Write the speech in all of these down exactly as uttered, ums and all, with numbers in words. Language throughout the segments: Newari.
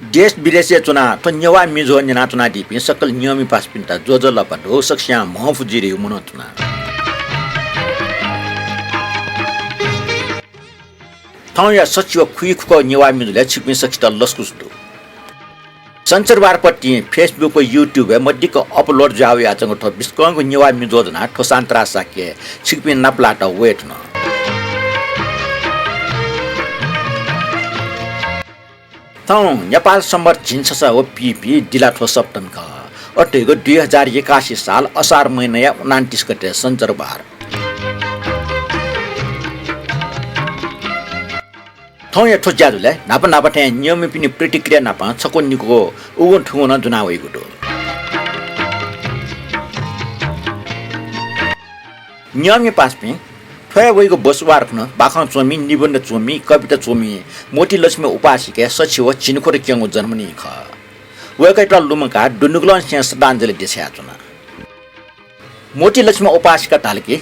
देश विदेशय् च्वनाः थ्व नेवाः म्ये ज्वः न्यनाच्वनादीपिं सकल नियमि पासापिन्त ज्वजलपा दु, सकसियां म्हंफु जुइ धइगु मनंतुना। थौंया सछि व खुइखुकः नेवाः म्ये ज्वलय् छिकपिं सकसित लसकुस दु। सञ्चरबारपतिं Facebook व YouTube-य् मदिक्क upload जुया वयाच्वंगु थ्व बिस्कंगु नेवाः म्ये ज्वः ज्वनाः थ्व सान्तरा शाक्य छिकपिं नापलात वये धुन। थौं नेपाल संवत् झिंछसः व पीपी दिला थ्व सप्तमी खः। अथे धइगु दुई हजार एकासी साल असार महिनाया उनान्तिस गते सञ्चरबार। थौंया थ्व ज्याझ्वलय् न्हापा न्हापा थें नियमिपिनि प्रतिक्रिया नाप छकू निकू उगु थुगु नं ज्वना वइगु दु। नियमि पासापिं, थ्व हे वइगु बसुवार खुन्हु बाखं च्वमि, निबन्ध च्वमि, कविता च्वमि मोतीलक्ष्मी उपासिके सछि व झिंखुदँ क्यंगु जन्मदिन खः। वय्कःयात लुमंकाः दुनुगलंनिसें श्रद्धाञ्जलि देछायाच्वना। मोतीलक्ष्मी उपासिका धाल कि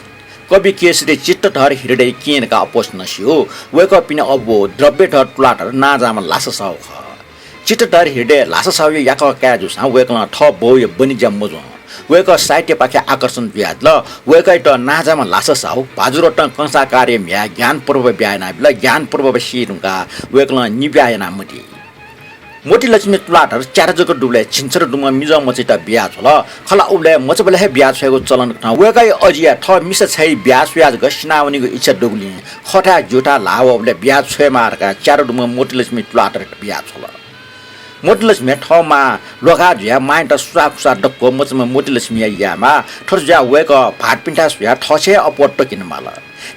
कवि केशरी चित्तधर हृदय केहेँ धकाः अप्वः नं स्यू। वय्कःपिनि अबु द्रव्यधर तुलाधर नांजाःम्ह ल्हासा साहु खः। चित्तधर हृदय ल्हासा साहुया याकः काय् जूसां वय्कलं थः बौया बनिज्या मज्वं। वय्कः साहित्यपाखे आकर्षण जुयादिल। वय्कःयात नांजाःम्ह ल्हासा साहु भाजुरत्न कंसाकारया म्ह्याय् ज्ञान प्रभव ब्याहा यानाबिल। ज्ञान प्रभव सी धुंकाः वय्कलं निब्याहा यानामदी। मोतीलक्ष्मी तुलाधर च्यादँ जक दुबलय् झिंछदँ दुम्ह मिजं मचायात बियाछ्वल। खला उबलय् मचाबलय् हे बियाछ्वयेगु चलन कथं वय्कःया अजिया थः मिसा छाय् बियाछ्वयाः जक सिनावनीगु इच्छा दुगुलिं खःथाय् ज्यूथाय् ल्हाः वःबलय् बियाछ्वयेमाः धकाः च्यादँ दुम्ह मोतीलक्ष्मी तुलाधरयात बियाछ्वल। मोतीलक्ष्मी थः मां ल्वघा जुयाः मांयात सुसाःकुसाः दक्व मचाम्ह मोतीलक्ष्मीया यायेमाः। थथे जुयाः वय्कः भाःतपिन्थाय् स्वयाः थःछेँय् अप्वः तकि निमाल।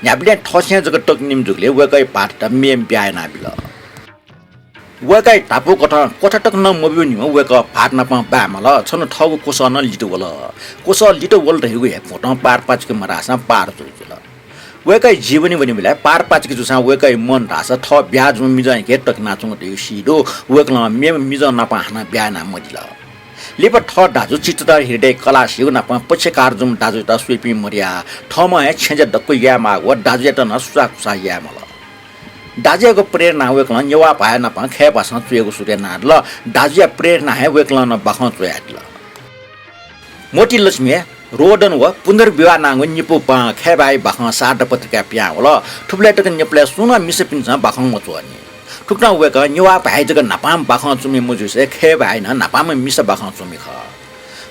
न्ह्याबलें थःछेँय् जक तकि निम्ह जूगुलिं वय्कःया भाःतयात मेम्ह ब्याहा यानाबिल। वय्कःया धापू कथं क्वथा तक नं मब्यूनिम्ह वय्कः भाःत नाप बाय् माल। छन्हु थःगु क्वसः नं लित वल। क्वसः लित वल धइगु हे भूतं पार पाचुके मधाःसां पार जुल जुल। वय्कःया जीवनी वनीबलय् पार पाचुके जूसां वय्कःया मन धाःसा थः ब्याहा जूम्ह मिजंयाके तकि यानाच्वंगु धइगु सी दु। वय्कलं मेम्ह मिजं नाप हानं ब्याहा यानामदिल। लिपा थः दाजु चित्तधर हृदय कलाः सीगु नाप पक्षकार जूम्ह दाजुयात स्वइपिं मदयाः थःम्हं हे छेँज्या दक्व यायेमाःगु व दाजुयात नं सुसाःकुसाः याये माल। दाजुयागु प्रेरणां वय्कलं नेवाः भाय् नाप खय् भाषां च्वयेगु सुरु यानादिल। दाजुया प्रेरणां हे वय्कलं नं बाखं च्वयादिल। मोतीलक्ष्मी रोदन व पुनर्विवाह नांगु निपु बां खय् भाय् बाखं शारदा पत्रिकाय् पिहां वल। थुबलय् तक नेपालय् सुं नं मिसापिन्सं बाखं मच्वःनि। थुकथं वय्कः नेवाः भाय् जक न्हापांम्ह बाखं च्वमि मजुसे खय् भाय् नं न्हापांम्ह मिसा बाखं च्वमि खः।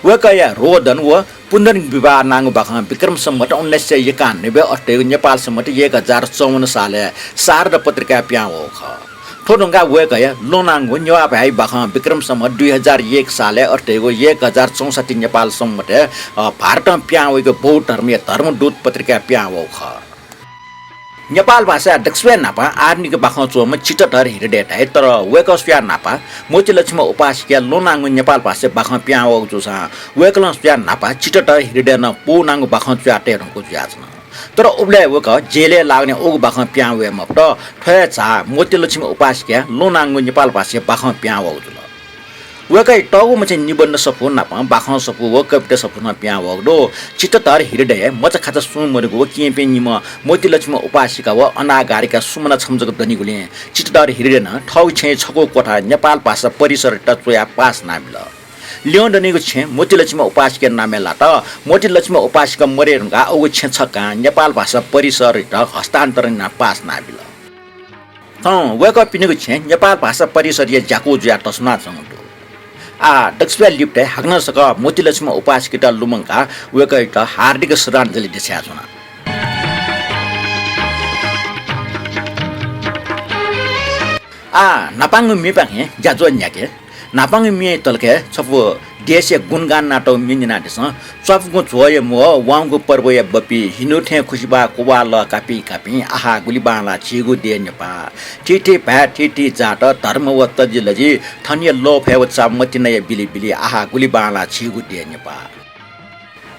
वय्कःया रोदन व पुनर्विवाह नांगु बाखं विक्रम सम्वत उन्नाइस सय एकानब्बे अथे धइगु नेपाल सम्वत एक हजार चौवन्न सालय् शारदा पत्रिकाय् पिहां वःगु खः। थ्व धुंकाः वय्कःया लँ नांगु नेवाः भाय् बाखं विक्रम सम्वत दुई हजार एक सालय् अथे धइगु एक हजार चौसट्ठी नेपाल सम्वतय्, अ, भारतं पिहां वइगु बौद्ध धर्मया धर्मदूत पत्रिकाय् पिहां वःगु खः। नेपाल भाषाया दक्वस्वयाः न्हापां आधुनिक बाखं च्वंम्ह चित्तधर हृदय धाइ, तर वय्कः स्वयाः न्हापां मोतीलक्ष्मी उपासिकया लँ नांगु नेपाल भाषाया बाखं पिहां वःगु जूसां वय्कलं स्वयाः न्हापां चित्तधर हृदय नं पौ नांगु बाखं च्वयातये धुंकूगु जुयाच्वन। तर उबलय् वय्कः जेलय् लाःगुलिं उगु बाखं पिहां वये मफुत। थ्व हे झा मोतीलक्ष्मी उपासिकया लँ नांगु नेपाल भाषाया बाखं पिहां वःगु जुल। वय्कःया तःगु मछि निबन्ध सफू नापं बाखं सफू व कविता सफू नं पिहां वःगु दु। चित्तधर हृदय मचाखाचा सुं मदुगु व केहेँपिं निम्ह मोतीलक्ष्मी उपासिका व अनागारिका सुमना छम्ह जक दनिगुलिं चित्तधर हृदयं थःगु छेँय् छकू क्वथा नेपाल भाषा परिषदयात च्वयाः पास यानाबिल। ल्यं दनिगु छेँ मोतीलक्ष्मी उपासिकया नामय् लात। मोतीलक्ष्मी उपासिका मदये धुंकाः उगु छेँ छकां नेपाल भाषा परिषदयात हस्तान्तरण यानाः पास यानाबिल। थौं वय्कःपिनिगु छेँ नेपाल भाषा परिषदया ज्याकू जुयाः तसुनाच्वंगु दु। आः दक्वसिबय् लिपतय् हाकनं छकः मोतीलक्ष्मी उपासिकायात लुमंकाः वय्कःयात हार्दिक श्रद्धाञ्जलि देछायाच्वना। आः न्हापांगु म्येपाखें ज्याझ्वः न्ह्याके। न्हापांगु म्ये तलके छपु देशया गुणगान यानातःगु म्ये न्यनादिसँ। च्वापुगु झ्वःया म्वः, वाउँगु पर्वया बपि, हिन्दू थें खुसिबाः कुबाः लः कापि कापिं, आहा गुलि बांलाः झीगु देय् नेपाः। थीथी भाय् थीथी जात, धर्म व तजिलजि, थनया लः फय् व चाप मतिनाया बिलिबिलि, आहा गुलि बांलाः झीगु देय् नेपाः।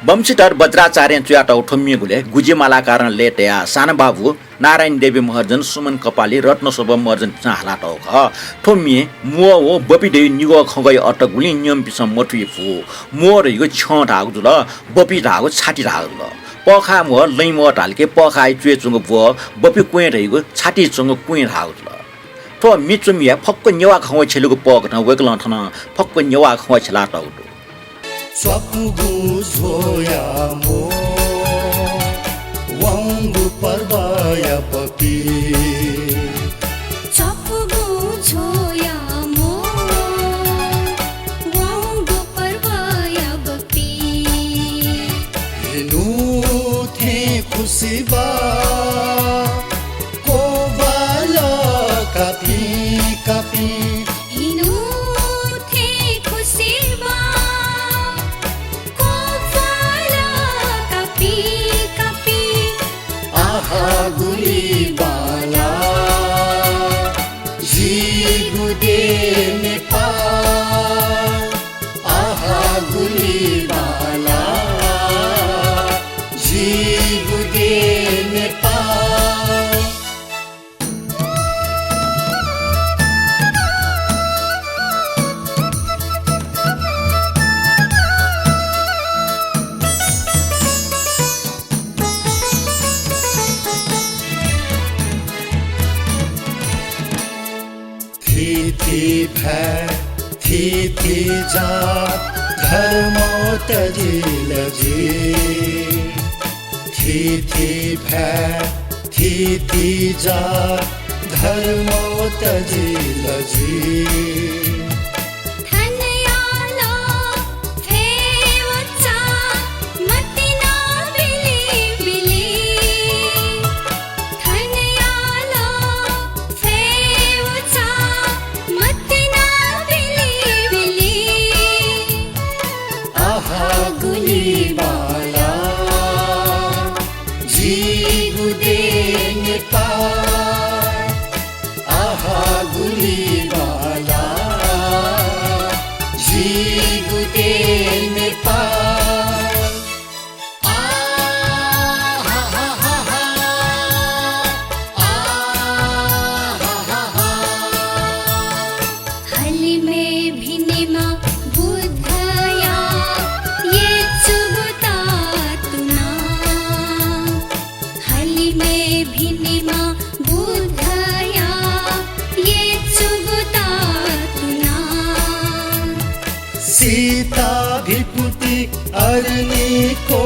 वंशीधर वज्राचार्यं च्वयातःगु थ्व म्ये गुलय् गुजिमालाकारं लय् तयाः सानाबाबु नारायण देवी महर्जन, सुमन कपाली, रत्नशोभा महर्जनपिन्सं हालातःगु खः। थ्व म्ये म्वः व बपि धइगु निगः खँग्वःया अर्थ गुलिं नियमपिन्सं मथुइ फु। म्वः धइगु छ्यं धाःगु जुल, बपि धाःगु छाति धाःगु जुल। पःखाः म्वः, लँय् म्वः धाल कि पःखाःया च्वय् च्वंगु ब्वः, बपि क्वँय् धइगु छातिइ च्वंगु क्वँय् धाःगु जुल। थ्व मिचुमिया फक्व नेवाः खँ व छेलिगु पःकथं वय्कलं थन फक्व नेवाः खँ व छेलातःगु दु। च्वापुगु झ्वःया म्हो वंगु पर्वया बपि। च्वापुगु झ्वःया म्हो वंगु पर्वया बपि। हिनु थें खुसिबा कोबाल कापिं कापिं। हिनु थें खुसिबा कोबाल कापिं कापिं। आहा गुलि बांला जिगु देय् नेपाल। आहा गुलि बांला जिगु देय् नेपाल। थीथी भाय्, थीथी जात, धर्म तजिलजि। थीथी भाय्, थीथी जात, धर्म तजिलजि। थनयाल फय् वचा मतिना बिलि बिलि। थनयाल फय् वचा मतिना बिलि बिलि। आहा गुलि बांला जिगु देय् नेपाल। आहा गुलि बांला जिगु देय् नेपाल। हलिमय् भिनेमा बुद्धया यचुगु तातुना। हलिमय् भिनेमा बुद्धया यचुगु तातुना। सीता भिकुटी अरनिको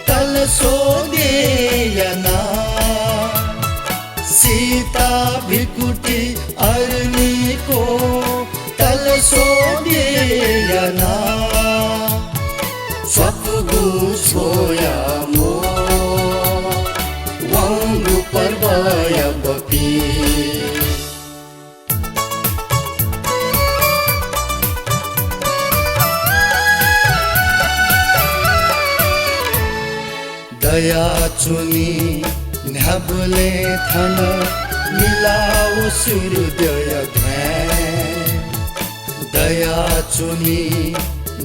तलसो देय् याना। सीता भिकुटी अरनिको तलसो देय् याना। च्वापुगु झ्वःया म्हो वंगु पर्वया बपि। दयाच्वनी न्ह्याबलें थन मिलाव सूर्योदय ध्वाँय्। दयाच्वनी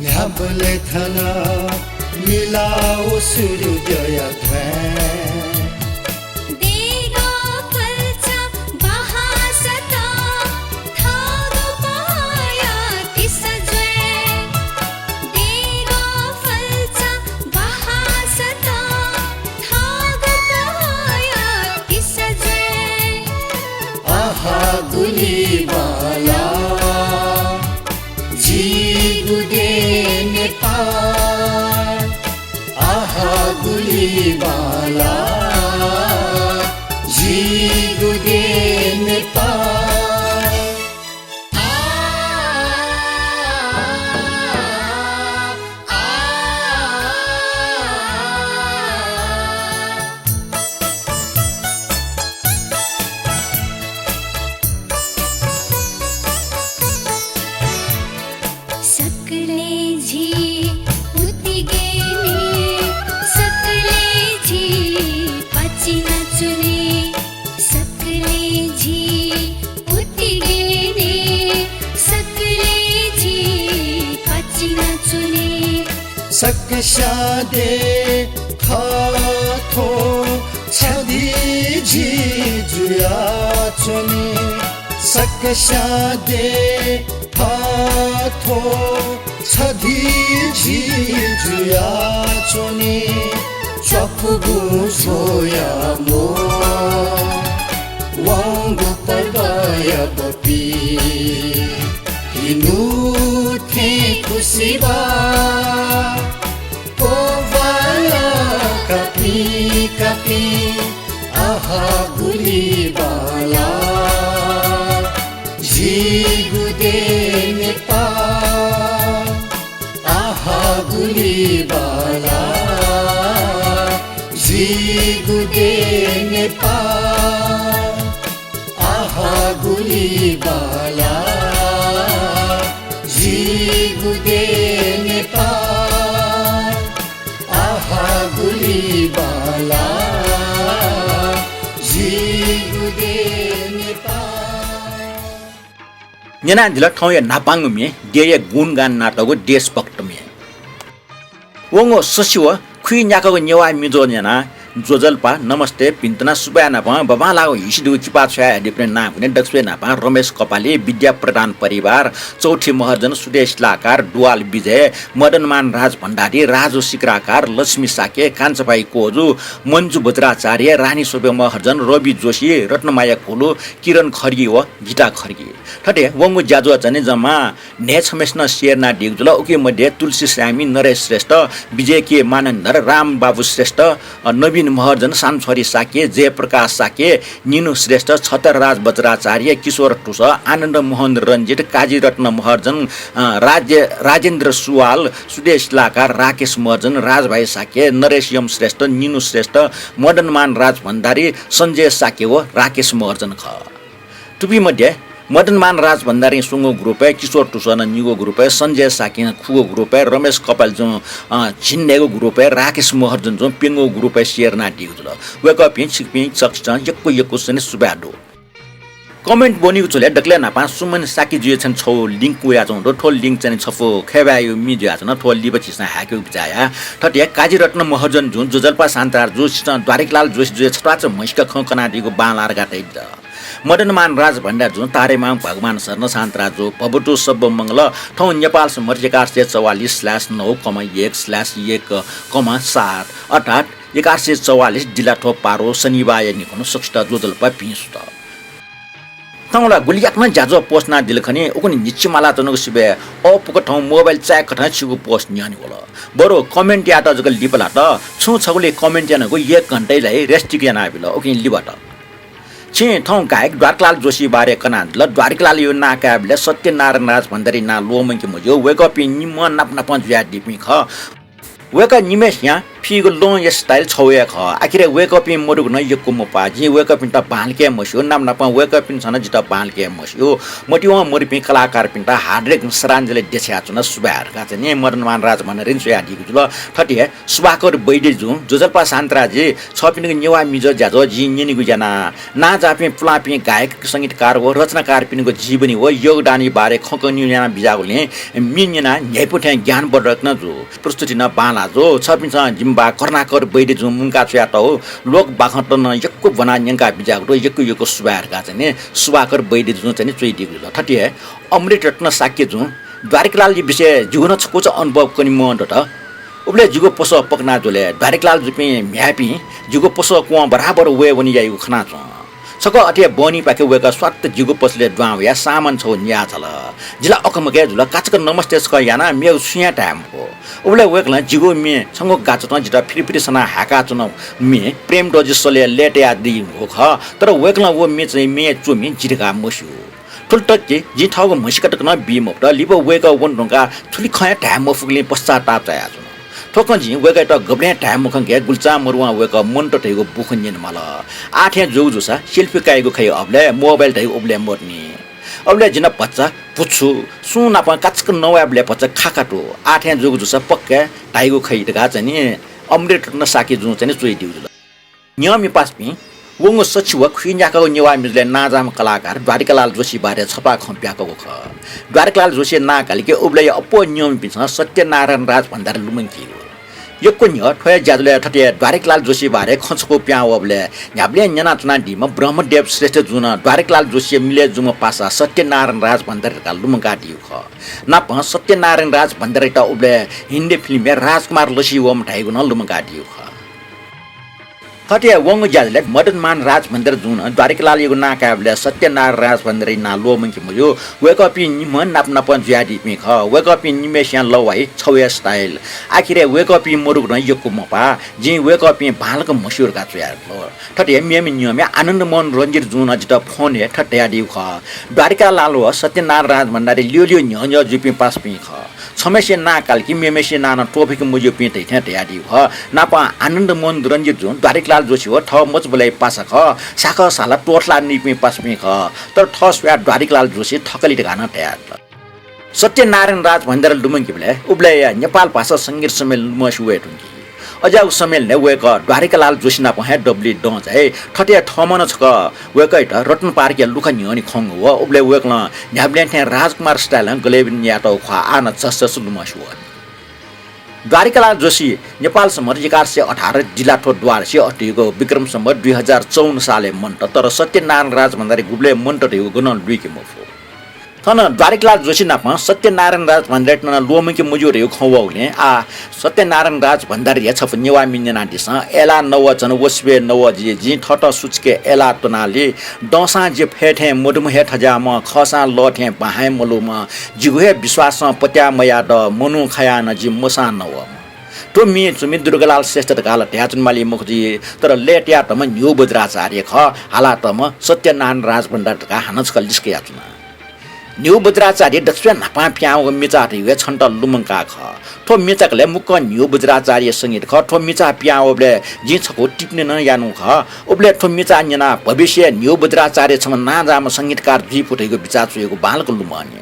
न्ह्याबलें थन मिलाव सूर्योदय ध्वाँय्। देगः फल्चा बहासत थःगु पहःया तिसा ज्वाँय्। देगः फल्चा बहासत थःगु पहःया तिसा ज्वाँय्। आहा गुलि बांला जिगु देय् नेपाल। आहा गुलि बांला जिगु देय् नेपाल। आ, आ, आ, आ। सकलें झी उतिगेने, सकलें झी पाचिना च्वने, सकलें झी उतिगेने, सकलें झी पाचिना च्वने। सकस्यां देय् थःथो छधी झी जुयाच्वनी। सकस्यां देय् थःथो छधी झी जुयाच्वनी। च्वापुगु झ्वःया म्हो वंगु पर्वया बपि हिनु थें खुसिबा पोवाला कापि कापि आहा गुलि बाला जिगु देय् नेपाः आहा गुलि बाला जिगु देय् नेपाः आहा गुलि बाला जिगु देय् नेपाः आहा गुलि बाला जिगु देय् नेपाः। न्यनादिल थौंया न्हापांगु म्ये, देय्‌या गुणगान यानातःगु देशभक्त म्ये। वंगु सछिव खुइन्याकागु नेवाः मिजो न्यनाः ज्वजलपा, नमस्ते, भिंतुना, सुभाय् नापं बांबांलाःगु हिसि दुगु किपा छ्वयादीपिनि नां गुने दक्वसिबय् न्हापां रमेश कपाली, विद्या प्रधान परिवार, चौथी महर्जन, सुदेश लाकार, दुवाल विजय, मदनमान राजभण्डारी, राजु सिक्राकार, लक्ष्मी शाक्य, कान्छाभाइ कोजु, मन्जु बज्राचार्य, रानी शोभा महर्जन, रवि जोशी, रत्नमाया कोलु, किरण खड्गी व गीता खड्गी। थथे वंगु ज्याझ्वः चाहिँ जम्मा न्हय् छम्हेसिनं share यानादीगु जुल। उकी मध्ये तुलसी स्यामी, नरेश श्रेष्ठ, विजय के मानन्धर, रामबाबु श्रेष्ठ, अ, नवीन महर्जन, सानछोरी शाक्य, जयप्रकाश शाक्य, निनु श्रेष्ठ, छतरराज बज्राचार्य, किशोर टुस, आनन्द मोहन रञ्जित, काजीरत्न महर्जन, अ, राज्य-, राजेन्द्र सुवाल, सुदेश लाकार, राकेश महर्जन, राजभाइ शाक्य, नरेश यम श्रेष्ठ, निनु श्रेष्ठ, मदनमान राजभण्डारी, सञ्जय शाक्य व राकेश महर्जन खः। थुपिं मध्ये मदनमान राजभण्डारीं स्वंगू ग्रुपय्, किशोर टुसनं निगू ग्रुपय्, सञ्जय शाक्यं खुगू ग्रुपय्, रमेश कपालीजुं, अ, झिंन्हय्‌गू ग्रुपय्, राकेश महर्जनजुं प्यंगू ग्रुपय् share यानादीगु जुल। वय्‌कःपिं छिकपिं सकसितं यक्व यक्व सने सुभाय् दु। Comment ब्वनीगु झ्वलय् दकलय् न्हापां सुमन शाक्यजुया चाहिँ छगू link वयाच्वंगु दु। थ्व link चाहिँ छपु खय्‌बाय्‌या म्ये जुयाच्वन। थ्व लिपा झीसं हाय्‌केगु बिचाः याये। थथे काजीरत्न महर्जनजुं ज्वजलपा शान्तराजु, सितं द्वारिकालाल जोशीजुया छत्वाःचा म्हसीका खँ कनादीगु बांलाः धकाः तयादिल। मदनमान राजभण्डारीजुं तारेमां भगवान शरण शान्तराजु, भवतु सब्बमंगल, थौं नेपाल संवत् एघार सय चौवालिस slash नौ कमा एक slash एक कमा सात, अर्थात् एघार सय चौवालिस दिलाथ्व पारो शनिबाःया निखुन्हु सकसित ज्वजलपा भिंसुत। थौं ला गुलियाकनं ज्याझ्वः post यानादिल खनी, उखुन्हु न्हिच्छि मालाच्वनागु सिबय् अःपुक थौं mobile चाय्‌कथं छिगु post न्यने वल। बरु comment यायेत जक लिपा लात, छुं छगुलिं comment यानागु एक घण्टाय् ला rest यानाबिल, उकिं लिबात। छिं थौं गायक द्वारिकालाल जोशी बारे कनादिल। द्वारिकालालया नां कायेबलय् सत्यनारायण राजभण्डारी नां ल्वःमंके मज्यू। वय्‌कःपिं निम्हं नाप नापं जुयादीपिं खः। वय्‌कः निम्हय्‌सियां फीगु लँया style छगू हे खः। आखिरय् वय्‌कःपिं मदुगु नं यक्व मपाः। जिं वय्‌कःपिन्त बांलाक हे मस्यू, नाप नापं वय्‌कःपिन्सं नं जितः बांलाक हे मस्यू। मतिवं मदुपिं कलाकारपिन्त हार्दिक श्रद्धाञ्जली देछानाच्वना, सुभाय् धकाः चाहिँ नि मदनमान राजभण्डारीं च्वयादीगु जुल। थथे हे सुभाकर वैद्यजुं ज्वजलपा शान्तराजी, छपिनिगु नेवाः मिजो ज्याझ्वः जिं न्यनेगु याना। नांजाःपिं पुलांपिं गायक, संगीतकार व रचनाकारपिनिगु जीवनी व योगदानया बारे खँ कनेगु याना बिज्याःगुलिं म्ये न्यनाः न्ह्याइपु थें ज्ञानवर्धक नं जू। प्रस्तुति नं बांलाः जू। छपिन्सं जिमि बाः करुणाकर वैद्यजुं मुंका च्वयातःगु लोकबाखंत नं यक्व ब्वनाः न्यंका बिज्याःगु दु। यक्व यक्व सुभाय् धकाः चाहिँ नि सुभाकर वैद्यजुं चाहिँ नि च्वयादीगु जुल। थथे हे अमृत रत्न शाक्यजुं द्वारिकालालया विषयय् जिगु नं छकूचा अनुभव कनेमाः दत। उबलय् जिगु पसः पकना जुलय् द्वारिकालालजुपिं म्ह्याय्‌पिं जिगु पसः क्वं बराबर वये वने याइगु खनाच्वं। छकः अथे बहनीपाखे वय्‌कः स्वात्त जिगु पसलय् दुहां वयाः सामान छगू न्याः झाल। जि ला अकमके जुल, काचाक्क नमस्ते छकः यानाः मेगु छुं हे धाये मफु। उबलय् वय्‌कलं जिगु म्ये छंगु गाच्वतं जितः फिरि फिरि सनाः हाय्‌काच्वनागु म्ये प्रेम दर्जी सलय् लय्‌तायादीगु खः। तर वय्‌कलं व म्ये चाहिँ मेगु च्वमि जि धकाः मस्यू। थुलि तक कि जिं थःगु म्हसीका तक नं बी मफुत। लिपा वय्‌कः वने धुंकाः थुलि खँ हे धाये मफुगुलिं पश्चाताप चायाच्वना। थ्व खँ जिं वय्‌कःयात गबलें धाये मखंके गुलिचां मरुवां वय्‌कः मन्त धइगु बुखँ न्यनेमाल। आः थें जूगु जूसा selfie काइगु खइ अबलय्, mobile धइगु उबलय् मदुनि। अबलय् जि नं भचा भुच्छु, सुं नाप काचाक्क नवायेबलय् भचा खाखा तु। आः थें जूगु जूसा पक्का धाइगु खइ धकाः चाहिँ नि अमृत रत्न शाक्यजुं चाहिँ नि च्वयादीगु जुल। न्यंम्हेपासापिं, वंगु सछि व खुइन्याकागु नेवाः मिजलय् नांजाःम्ह कलाकार द्वारिकालाल जोशी बारे छपा खँ पिहाकःगु खः। द्वारिकालाल जोशीया नां कालिके उबलय्‌या अप्वः न्यंम्हेपिन्सं सत्यनारायण राजभण्डारी लुमंकीगु। यक्व न्ह्यः थ्व हे ज्याझ्वलय् थथे द्वारिकालाल जोशी बारे खँ छकू पिहां वःबलय् न्ह्याबलें न्यनाच्वनादीम्ह ब्रह्मदेव श्रेष्ठजुं नं द्वारिकालाल जोशीया मिले जूम्ह पासा सत्यनारायण राजभण्डारी धकाः लुमंकादीगु खः। नापं सत्यनारायण राजभण्डारीयात उबलय् हिन्दी फिल्मय् राजकुमार लसी वःम्ह धाइगु नं लुमंकादीगु खः। थथे वंगु ज्याझ्वलय् मदनमान राजभण्डारी जुं नं द्वारिकालालयागु नां कायेबलय् सत्यनारायण राजभण्डारीया नां ल्वःमंके मज्यू। वय्कःपिं निम्हं नाप नापं जुयादीपिं खः। वय्कःपिं निम्हय्सियां लवाइ, छगू हे style। आखिरय् वय्कःपिं मदुगु नं यक्व मपाः। जिं वय्कःपिं बांलाक म्हस्यू धकाः च्वयातल। थथे मेम्ह नियमय् आनन्दमोहन रंजित जुं नं जितः फोनय् थथे धयादीगु खः, द्वारिकालाल व सत्यनारायण राजभण्डारी ल्यू ल्यू न्ह्यः न्ह्यः जूपिं पासापिं खः। छम्हय्सिया नां काल कि मेम्हय्सिया नां नं त्वःफिके मज्यूपिं धइथें धयादीगु खः। नापं आनन्दमोहन रंजित जुं द्वारिकालाल जोशी व थः मचाबलय् पासा खः। साखः साला त्वःथला नइपिं पासापिं खः। तर थः स्वयाः द्वारिकालाल जोशी थकलि धकाः नं धयातल। सत्यनारायण राजभण्डारी लुमंकेबलय् उबलय्या नेपाल भाषा संगीत सम्मेलन लुमंसे वये धुंकी। अज्याःगु सम्मेलनय् वय्कः द्वारिकालाल जोशी नाप हे दबुलिइ दं झाइ। थथे थःम्हं नं छकः वय्कःयात रत्न पार्कया लुखा न्ह्यःने खंगु व उबलय् वय्कलं न्ह्याबलें थें राजकुमार style-ं गलय् बिने याःतःगु ख्वाः आः नं झसझस लुमंसे वः। द्वारिकालाल जोशी नेपाल संवत् एघार सय अठार जिल्लाथ्व द्वादशी अट्ठीगु विक्रम संवत् दुई हजार चौवन्न सालय् मन्त, तर सत्यनारायण राजभण्डारी गुबलय् मन्त धइगु गनं लुइके मफु। थन द्वारिकालाल जोशी नाप सत्यनारायण राजभण्डारीयात नं ल्वःमंके मज्यू धइगु खँ वःगुलिं आः सत्यनारायण राजभण्डारीया छपु नेवाः म्ये न्यनादिसँ। अय्ला नव झन वसुबे नव जि, जिं थःत सुचुके अय्ला त्वनालि। दंसां जि फय् थें मदुम्ह हे थज्याःम्ह, खःसां लः थें बाहां हे मलूम्ह, जिगु हे विश्वासं पत्याः मयाः द, मनू खयाः नं जि मसां नवःम्ह। थ्व म्ये च्वमि दुर्गालाल श्रेष्ठ धकाः ला धयाच्वनेमाली मखु जि, तर लय् तयातःम्ह न्ह्यू वज्राचार्य खः, हालातःम्ह सत्यनारायण राजभण्डारी धकाः हानं छकः लिसकया च्वना। न्ह्यू वज्राचार्य दक्वस्वयां न्हापां पिहां वःगु मिचा धइगु हे छन्त लुमंका खः। थ्व मिचाकलय् मुक्कं न्ह्यू वज्राचार्य संगीत खः। थ्व मिचा पिहां वःबलय् जिं छकू टिप्पणी नं यानागु खः। उबलय् थ्व मिचा न्यनाः भविष्यय् न्ह्यू वज्राचार्य छम्ह नांजाःम्ह संगीतकार जुइ फु धइगु बिचाः च्वयागु बांलाक लुमंनि।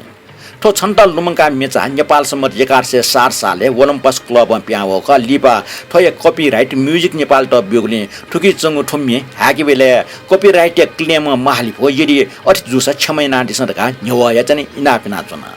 थ्व छन्त लुमंका मिचा नेपाल संवत् एघार सय साठ सालय् ओलम्पस क्लबं पिहां वःगु खः। लिपा थ्वया copyright Music नेपालयात ब्यूगुलिं थुकी च्वंगु थ्व म्ये हाय्केबलय् copyright-या claim महाली फु। यदि अथे जूसा क्षमा यानादिसँ धकाः न्ह्यवःया चाहिँ इनाप यानाच्वना।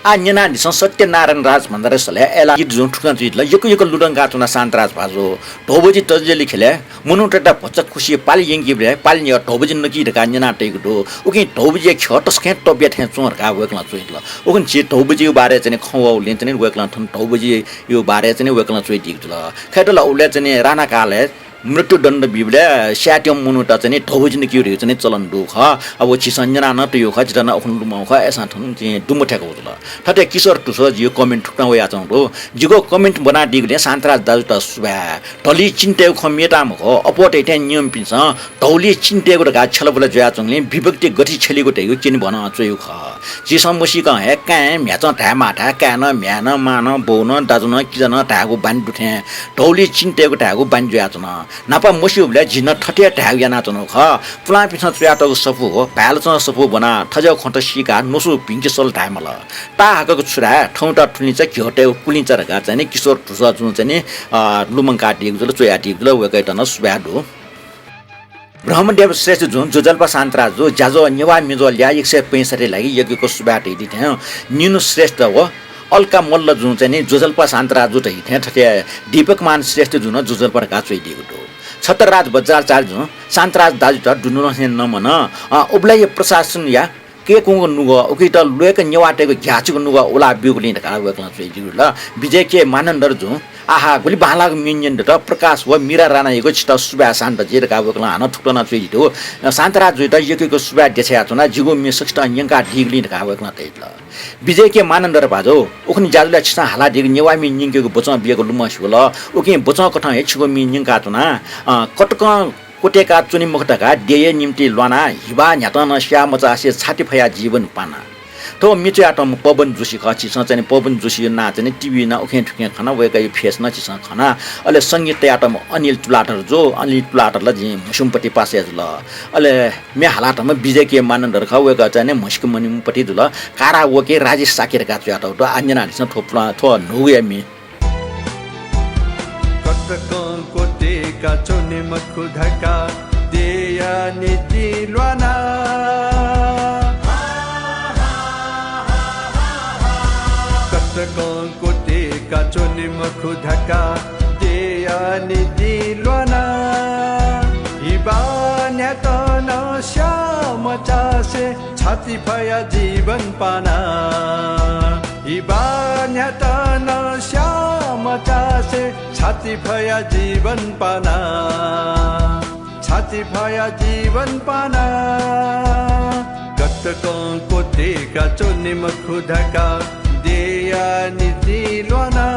आः न्यनादिसँ सत्यनारायण राजभण्डारी सलय् अय्ला गीत जुं थुकथं जुइ धुंकल। यक्व यक्व लुधंका च्वना शान्तराज भाजु। धौबजि तजिलि ख्यलय् मनूतय्त भचा खुसि पालि यंकीबलय् पालि न्ह्यः धौबजि नकी धकाः न्यनातयागु दु। उकिं धौबजिया ख्यः तसकं तब्या थें च्वं धकाः वय्कलं च्वयादिल। उकिं झी धौबजिया बारे चाहिँ खँ वःगुलिं चाहिँ वय्कलं थन धौबजिया बारे चाहिँ वय्कलं च्वयादीगु जुल। खय्त ला उबलय् चाहिँ राणाकालय् मृत्युदण्ड बीबलय् स्यायेत्यंम्ह मनूत चाहिँ धौबजि नकीगु धइगु चाहिँ चलन दु खः। अब व झीसं न्यना नं तयागु खः, झीत नं उखुन्हु लुमंगु खः, अय्सां थन चाहिँ दुम्ह थ्याकागु जुल। थथे किशोर तुसः जिगु comment थुकथं वयाच्वंगु दु। जिगु comment ब्वनादीगुलिं शान्तराज दाजुयात सुभाय्। धौलिइ चिन्हतयेगु खँ म्येताः मखु, अप्वः तइथें नियमपिन्सं धौलिइ चिन्हतयेगु धकाः छ्यलाबुला जुयाच्वंगुलिं विभक्ति गथे छ्यलीगु धइगु क्यनेभनं च्वयागु खः। झीसं मसीकं हे काय् म्ह्याय्‌चं धायेमाः धाये, काय् नं, म्ह्याय् नं, मां नं, बौ नं, दाजु नं, किजा नं धायेगु बानी दु थें धौलिइ चिन्हतयेगु धायेगु बानी जुयाच्वन। न्हापा मस्यूबलय् झी नं थथे हे धायेगु यानाच्वनागु खः। पुलांपिन्सं च्वयातःगु सफू, भाय्‌लाचं सफू ब्वनाः थज्याःगु खँत सीकाः न्वसु भिंके सल धायेमाल। ताःहाकःगु छु धाये, थौंता थुलिंचा घ्यःतय्‌गु पुलिंचा धकाः चाहिँ नि किशोर तुसः जुं चाहिँ नि, अ, लुमंकादीगु जुल, च्वयादीगु जुल, वय्‌कःयात नं सुभाय् दु। ब्रह्मदेव श्रेष्ठ जुं ज्वजलपा शान्तराज जु, ज्याझ्वः नेवाः म्ये ज्वः ल्याः एक सय पैंसठ्ठी लागि यक्व यक्व सुभाय् धयादी थें निनु श्रेष्ठ व अलका मल्ल जुं चाहिँ नि ज्वजलपा शान्तराज जु धयादी थें थथे दीपकमान श्रेष्ठ जुं नं ज्वजलपा धकाः च्वयादीगु दु। छत्रराज वज्राचार्य जुं शान्तराज दाजुयात दुनुगलंनिसें नमन, अ, उबलय्‌या प्रशासनया कय्‌कुंगु नुगः, उकियात ल्वय्‌क नेवाःतय्‌गु घ्याःचिगु नुगः उला ब्यूगुलिं धकाः वय्‌कलं च्वयादीगु दु। विजय के मानन्धर जुं आहा, गुलि बांलाःगु म्ये न्यनादिल, प्रकाश व मीरा राणायागु छितः सुभाय् शान्त जु धकाः वय्‌कलं हानं थुकथं नं च्वयादीगु दु। शान्तराज जुयात यक्व यक्व सुभाय् देछानाच्वना, जिगु म्ये सकसितं न्यंकादीगुलिं धकाः वय्‌कलं धयादिल। विजय के मानन्धर भाजु, उखुन्हु ज्याझ्वलय् छिसं हालादीगु नेवाः म्ये न्यंकेगु बचं बियागु लुमंसे वल। उकिं बचं कथं हे छिगु म्ये न्यंकाच्वना। अ, कतकं क्वतय्‌का च्वने मखु धकाः देय्‌या निंतिं ल्वानाः हिबाः न्ह्याथं नं स्याः मचासे छाति फयाः जीवन पाना। थ्व म्ये च्वयातःम्ह पवन जोशी खः। छिसं चाहिँ नि पवन जोशीया नां चाहिँ नि TV नं उखें थुखें खना, वय्‌कःया face नं छिसं खना। अले संगीत तयातःम्ह अनिल तुलाधर जु, अनिल तुलाधर ला जिं म्हस्यूम्ह पति पासा जुल। अले म्ये हालातःम्ह विजय के मानन्धर खः, वय्‌कः चाहिँ नि म्हसीके मन्यूम्ह पति जुल। Karaoke राजेश शाक्य धकाः च्वयातःगु दु। आः न्यनादिसँ थ्व पुलां, थ्व न्हूगुया म्ये। कतकं क्वतय्‌का च्वने मखु धकाः देय्‌या निंतिं ल्वाना। कतकं क्वतय्‌का च्वने मखु धकाः देय्‌या निंतिं ल्वाना। हिबाः न्ह्याथं नं स्याः मचासे छाति फयाः जीवन पाना। हिबाः न्ह्याथं नं स्याः मचासे छाति फया जीवन पाना, छाति फया जीवन पाना। कतकं क्वतय्का च्वने मखु धकाः देया नितिं ल्वाना।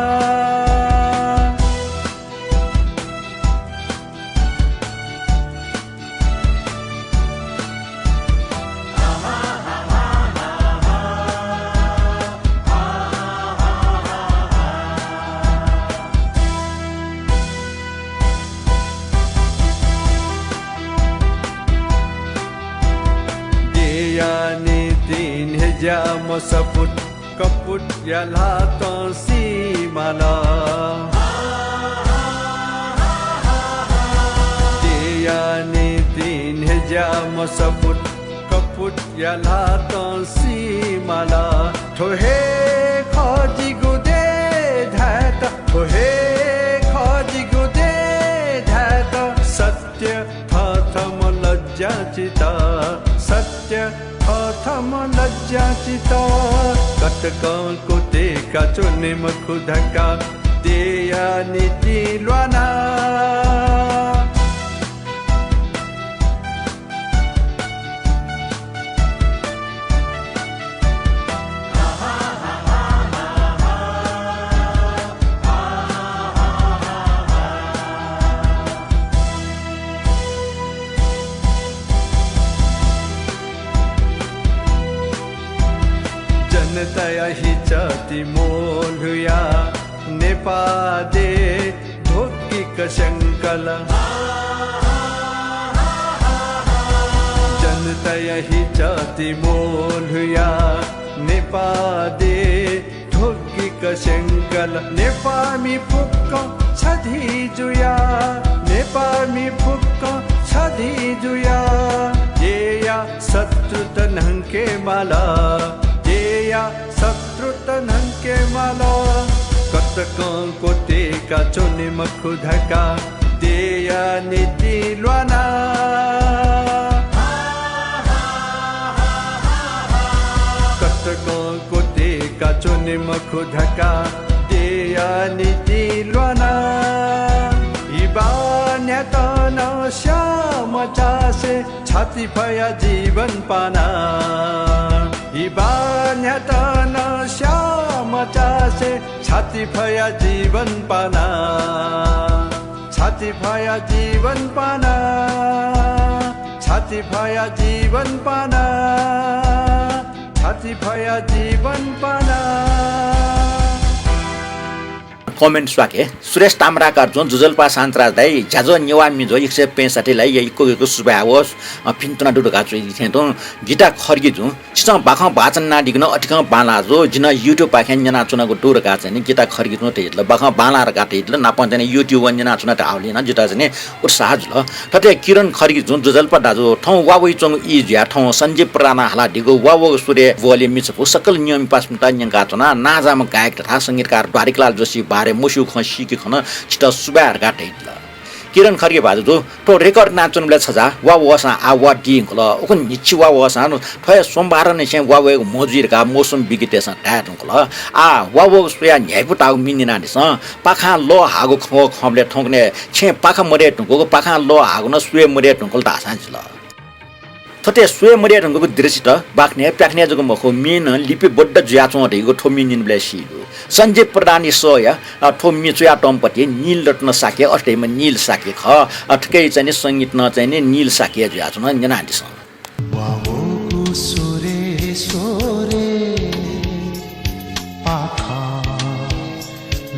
देया नितिं न्ह्यज्याःम्ह सपुत कपुतया ल्हातं सी माल। देया नितिं न्ह्यज्याःम्ह सपुत कपुतया ल्हातं सी माल। थ्व हे खः जिगु देय् धायेत, थ्व हे खः जिगु देय् धायेत, सत्य थथःम्ह लज्जाचित, सत्य थथःम्ह लज्जाचित। कतकं क्वतय्का च्वने मखु धकाः देया नितिं ल्वाना। जनताया हिचाति म्वःल्हुया नेपाः देय् ध्वगिक स्यंकल। जनताया हिचाति म्वःल्हुया नेपाः देय् ध्वगिक स्यंकल। नेपाःमि फुक्कं छधी जुया, नेपाःमि फुक्कं छधी जुया। देया शत्रुत न्हंके माल, देया शत्रुत न्हंके माल। कतकं क्वतय्का च्वने मखु धकाः देया नितिं ल्वाना। कतकं क्वतय्का च्वने मखु धकाः देया नितिं ल्वाना। इबा न्ह्यात नं स्याः मचासे छाति फया जीवन पाना। इबा न्ह्यात नं स्याः मचासे छाति फया जीवन पाना। छाति फया जीवन पाना। छाति फया जीवन पाना। छाति फया जीवन पाना। Comment स्वाके सुरेश ताम्राकार जुं, जुजल्पा शान्तराज दाइ, ज्याझ्वः नेवाः म्ये ज्याझ्वः एक सय पैंसठ्ठी लाइ यक्व यक्व सुभाय् व, अ, भिन्तुना दु धकाः च्वयादी थें तुं। गीता खड्गी जुं, छिसं बाखं वाचन यानादीगु नं अतिकं बांलाः जू, जि नं YouTube पाखें न्यनाच्वनागु दु धकाः चाहिँ नि गीता खड्गी जुं धयादिल। बाखं बांलाः धकाः धयादिल, नापं चाहिँ नि YouTube न्यनाच्वना धाःगुलिं नं जितः चाहिँ नि उत्साह जुल। थथे किरण खड्गी जुं, जुजल्पा दाजु, थौं वा वइच्वंगु ई जुयाः थौं सञ्जीव प्रधानं हालादीगु वा वःगु स्वरय् ग्वःगु म्ये छपु सकल नेवाःम्हेपाःपिन्त न्यंकाच्वना। नांजाःम्ह गायक तथा संगीतकार द्वारिकालाल जोशीया बारे मस्यूगु खँ सीके खन, छितः सुभाय् धकाः धयादिल। किरण खड्गी भाजु, थ्व record यानाच्वनाबलय् छजाः वा वःसां आः वा दी धुंकल। उखुन्हु न्हिच्छि वा वःसां थ्व हे सोमबारंनिसें वा वयेगु म्हो जुइ धकाः मौसम विज्ञतय्सं धाये धुंकल। आः वा वःगु स्वयाः न्ह्याइपुताःगु म्ये न्यनादिसँ। पाखां लः हाःगु खँ खंबलय् थौंकन्हय् छेँय् पाखा मदये धुंकूगु, पाखां लः हाःगु नं स्वये मदये धुंकल धाःसां जिल। थथे स्वये मदये धुंकूगु दृश्यत बाखनय् प्याखनय् जक मखु, म्ये नं लिपिबद्ध जुयाच्वं धइगु थ्व म्ये न्यनेबलय् सी दु। सञ्जीव प्रधानया सःया, अ, थ्व म्ये च्वयातःम्ह पति नीलरत्न शाक्य, अथे धइम्ह नील शाक्य खः। अ, थुकिया चाहिँ नि संगीत नं चाहिँ नि नील शाक्य जुयाच्वन, न्यनादिसँ। वा वःगु स्वरे स्वरे पाखं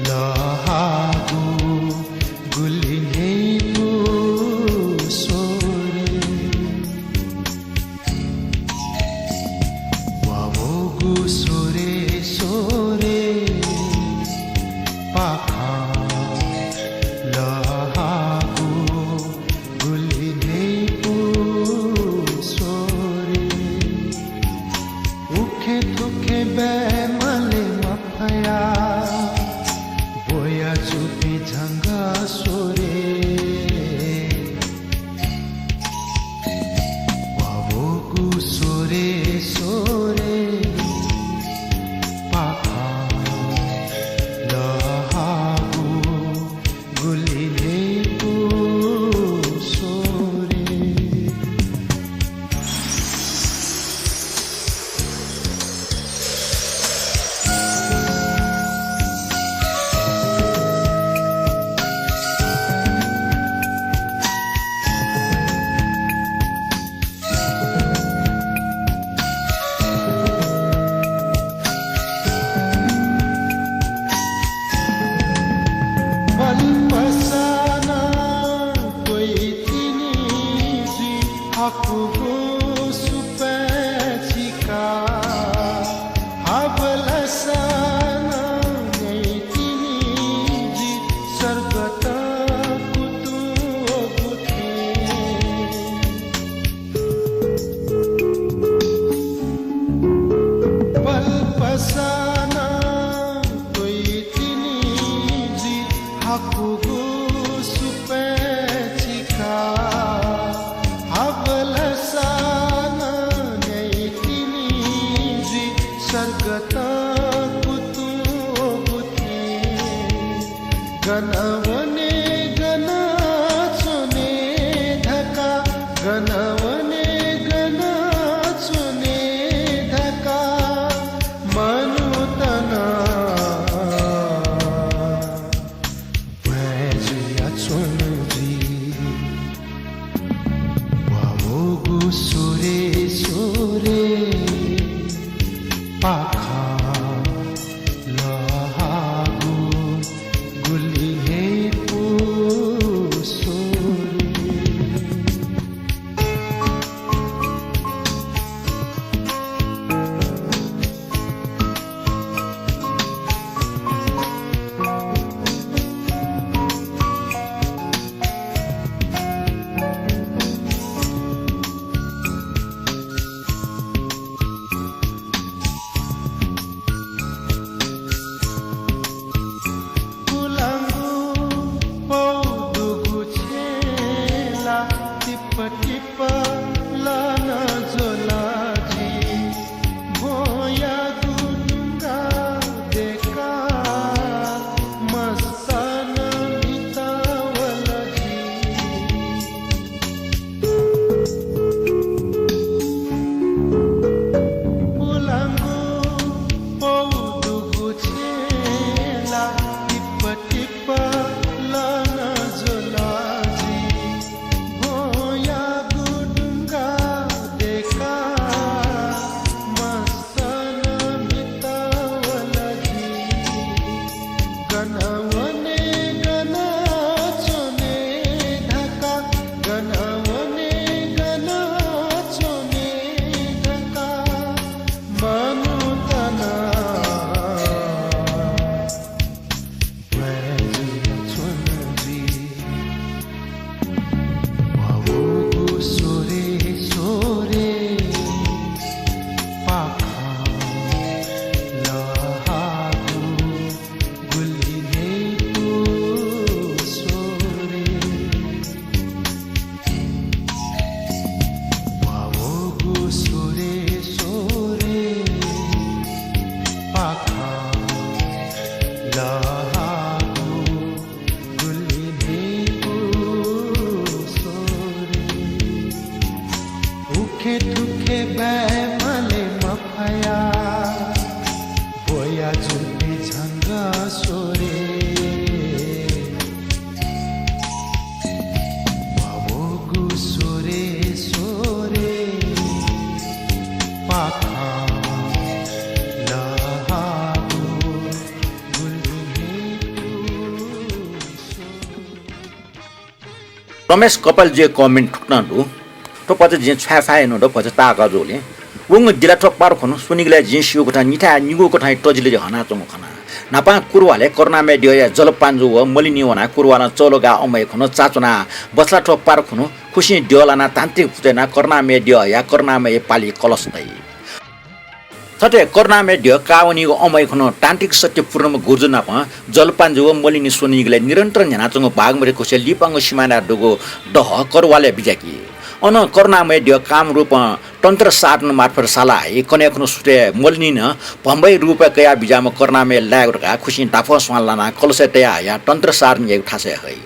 लः हाःगु गुलि न्ह्यइपु स्वरे। वा वःगु स्वरे स्वरे पाखं लः हाःगु गुलि न्ह्यइपु स्वरे। उखें थुखें बये माले मफया ब्वया जूपिं झंगः स्वरे। वा वःगु स्वरे स्वरे पाखं लः हाःगु सर्गत कुतुं वःगु थें गन वने गन च्वने धका, गन वने गन च्वने धका मनूत नं भ्वाँय् जुयाच्वन जुइ। वा वःगु स्वरे स्वरे पाखं लःहाःगु गुलि न्ह्यइपु स्वरे। पुलांगु पौ दुगु छेँय् ला टिप टिप लन ज्वल जि। भ्वंयागु दुंगा दय्काः मस्त नं म्हितः वल जि। पुलांगु पौ दुगु छेँय् ला टिप टिप लन ज्वल जि। भ्वंयागु दुंगा दय्काः मस्त नं म्हितः वल जि। गन वने गन च्वने धका, गन वने गन च्वने धका मनूत नं भ्वाँय् जुयाच्वन जुइ। वा वःगु स्वरे स्वरे पाखं लःहाःगु गुलि न्ह्यइपु स्वरे। वा वःगु स्वरे स्वरे पाखं लःहाःगु गुलि न्ह्यइपु स्वरे। उखे थुखे बाय् माले मफया ब्वया जुइ झंगः स्वरे। वा वःगु स्वरे स्वरे पाखं लःहाःगु गुलि न्ह्यइपु स्वरे। रमेश कपालजुया comment थुकथं दु। थ्व भचा जिं छाय् छाय् यानागु दु भचा ताःहाकः जूगुलिं। वंगु दिला थ्व पार खुन्हु स्वनिगलय् जिं स्यूगु कथं निथाय् निगू कथंया तजिलजि हनाच्वंगु खना। न्हापां कुरुवालय् करुणामय द्यःया जलपाञ्जु व मलिनि वनाः कुरुवालं चौलगाः अमय् खुन्हु चाःच्वना बसला थ्व पार खुन्हु खुसिं द्यः लानाः तान्त्रिक पुजा यानाः करुणामय द्यःया करुणामय पालि कलश तइ। थथे करुणामय द्यः काः वनीगु अमय् खुन्हु तान्त्रिक सत्य पूर्णिमा गुर्जु नाप जलपाञ्जु व मलिनि स्वनिगलय् निरन्तर न्ह्यानाच्वंगु बागमती खुसिया लिपांगु सिमानाय् दुगु दह करुवालय् बिज्याकी। अन करुणामय द्यः कामरूपं तन्त्र साधन मार्फत साला हइ कन्हय् खुन्हु सुथय् मलिनिं भम्भै रूपय् कयाः बिज्याःम्ह करुणामय लायेगु धकाः खुसिं दाफः स्वां लानाः कलशय् तया हयाः तन्त्र साधन याइगु थासय् हइ।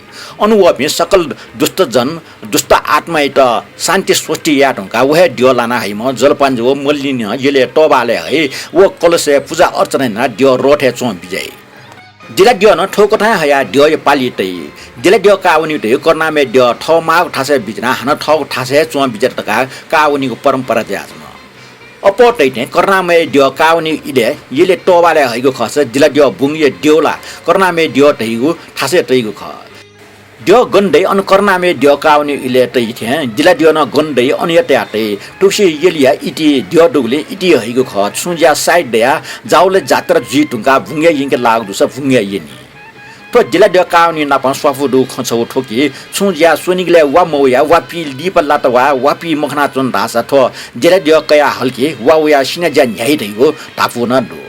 अन वःपिं सकल दुष्टजन, दुष्ट आत्मायात शान्ति स्वस्ति याये धुंकाः व हे द्यः लाना हइम्ह जलपाञ्जु व मलिनिं यलय् तःबालय् हइ व कलशय् पुजा अर्चना यानाः द्यः रथय् च्वं बिज्याइ। दिला द्यः नं थ्व कथं हे हयाः द्यःया पालि तइ। दिला द्यः काः वनीगु धइगु करुणामय द्यः थः माःगु थासय् बिज्यानाः हानं थःगु थासय् हे च्वं बिज्यात धकाः काः वनीगु परम्परा जुयाच्वन। अप्वः तइथें करुणामय द्यः काः वनीगु इलय् यलय् तःबालय् हइगु खःसा दिला द्यः बुंगुया द्यः ला करुणामय द्यः धइगु थासय् तइगु खः। द्यः गन दइ अन करुणामय द्यः काः वनीगु इलय् तइ थें दिला द्यः नं गन दइ अन हे तया तइ। थुगुसी यलिया इति द्यः दुगुलिं इति हइगु खः। छुं ज्या साइत दयाः जावलय् जात्रा जुइ धुंकाः बुंगुया यंके लाःगु दुसा बुंगुया यनी। थ्व दिला द्यः काः वनीगु नाप स्वापू दुगु खँ छगू थ्व कि छुं ज्या स्वनिगलय् वा मवयाः वा पीलिपा लात वा, वा पी मखनाच्वन धाःसा थ्व दिला द्यः कयाः हल कि वा वयाः सिना ज्या न्ह्याइ धइगु धापू नं दु।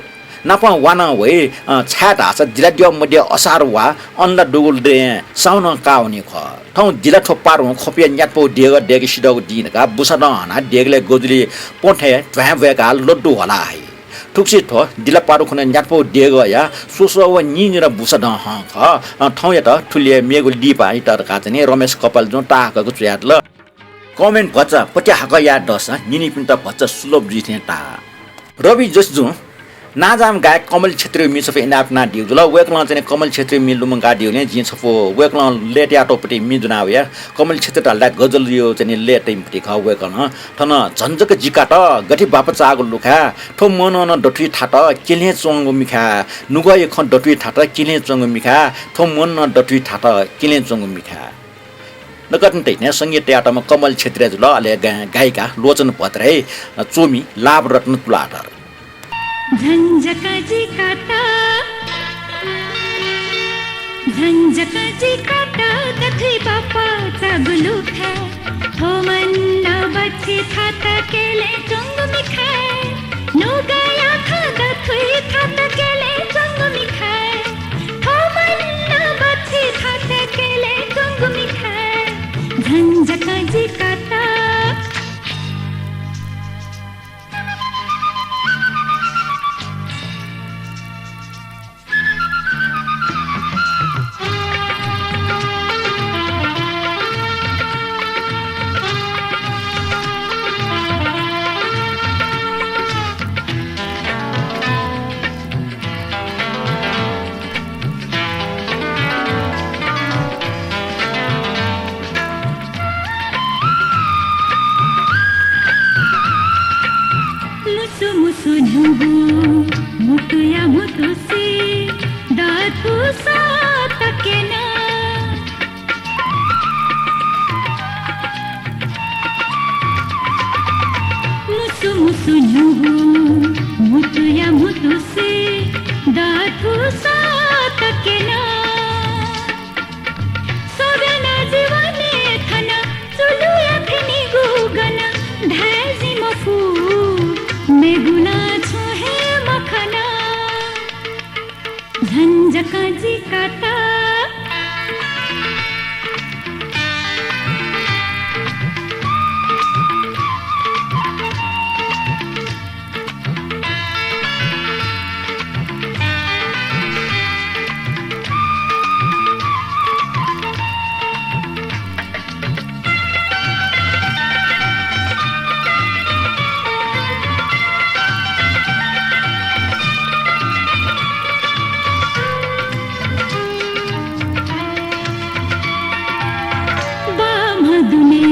नापं वा नं वइ, अ, छाय् धाःसा दिला द्यः मध्ये असार वा अन ला दुगु दँय् साउनं काः वनीगु खः। थौं दिला थ्व पारुं ख्वपुया न्यातपौ देगः दय्के सिधःगु दिं धकाः बुसादँ हनाः देगलय् गजुलि प्वथय् ध्वाँय् ब्वय्काः लड्डु ह्वलाः हइ। थुगुसी थ्व दिलापारुखुन्हु न्यातपौ देगःया स्वस्वः व नीनिदँ बुसादँ हं खः। अ, थौंयात थुलि हे मेगु लिपायात धकाः चाहिँ नि रमेश कपालजुं ताःहाकःगु च्वयातल। Comment भचा पत्याहाकः याये दःसा न्यनीपिन्त भचा सुलभ जुइ थें ताः। रवि जोशीजुं नांजाःम्ह गायक कमल क्षेत्रीया म्ये छपु इनाप यानादीगु जुल। वय्कलं चाहिँ नि कमल क्षेत्रीया म्ये लुमंकादीगुलिं जिं छपु वय्कलं लय् तयातःगु पति म्ये ज्वना वया। कमल क्षेत्री धाल धाःसा गजलया चाहिँ नि लय् तइम्ह पति खः वय्कलं। थन झन जक जि कात, गथे बापा चाःगु लुखाय्, थ्व मनं नं दथुइ थात, क्यलें च्वंगु मिखाय्, नुगःया खँ दथुइ थात, क्यलें च्वंगु मिखाय्, थ्व मनं नं दथुइ थात, क्यलें च्वंगु मिखाय्। नकतिनि तइथें संगीत तयातःम्ह कमल क्षेत्री जुल, अले गा-, गायिका लोचन भट्टराई, च्वमि लाभरत्न तुलाधर। झन जक जि कात, झन जक जि कात, दथुइ बापा चाःगु लुखाय्। थ्व मनं बच्छि थात, क्यलें च्वंगु मिखाय्। नुगःया खँ दथुइ थात, क्यलें च्वंगु मिखाय्। थ्व मनं बच्छि थात, क्यलें च्वंगु मिखाय्। झन जक जि कात। मुसु मुसु न्हूगु म्हुतुया म्हुतुसे दथुइ सःतके नं। मुसु मुसु न्हूगु म्हुतुया म्हुतुसे दथुइ सःतके नं। स्वब्याना जीवनय् थन चुलुया फिनिगु गन धाये जिं मफु, मेगु नं छुं हे मखन। झन जक जि कात। बाम्ह दुने,